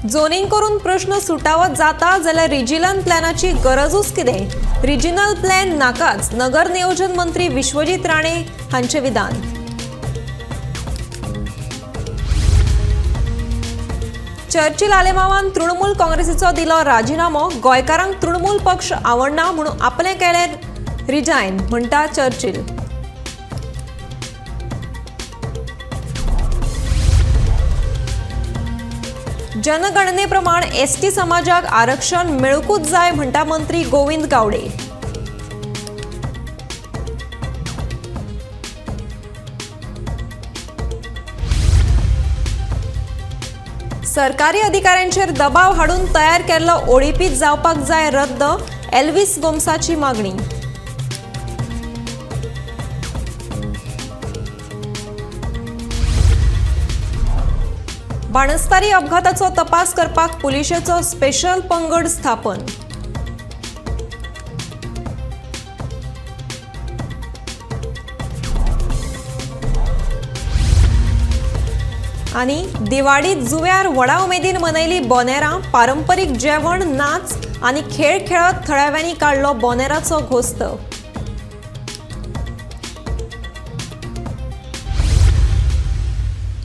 Zoning करून प्रश्न सुटावत जाता जाल्यार रिजिनल प्लॅनाची गरजूच कितें? रिजिनल प्लॅन नाकाच, नगर नियोजन मंत्री विश्वजीत राणे हांचें विधान. चर्चिल आलेमावान तृणमूल काँग्रेसीचो दिलो राजिनामो. गोंयकारांक तृणमूल पक्ष आवडना म्हणून आपलें केलें रिजायन, म्हणटा चर्चिल. जनगणनेप्रमाण एसटी समाजाक आरक्षण मेळूंकूच जाय, म्हणटा मंत्री गोविंद गावडे. सरकारी अधिकाऱ्यांचेर दबाव हाडून तयार केल्लो ओडीपी जावपाक जाय रद्द, एल्विस गोम्साची मागणी. बाणस्तारी अपघाताचो तपास करपाक पुलिशेचो स्पेशल पंगड स्थापन. आनी दिवाडीत जुव्यार व्हडा उमेदीन मनयली बोनेरां. पारंपरीक जेवण, नाच आनी खेळ खेळत थळाव्यांनी काडलो बोनेराचो घोस्त.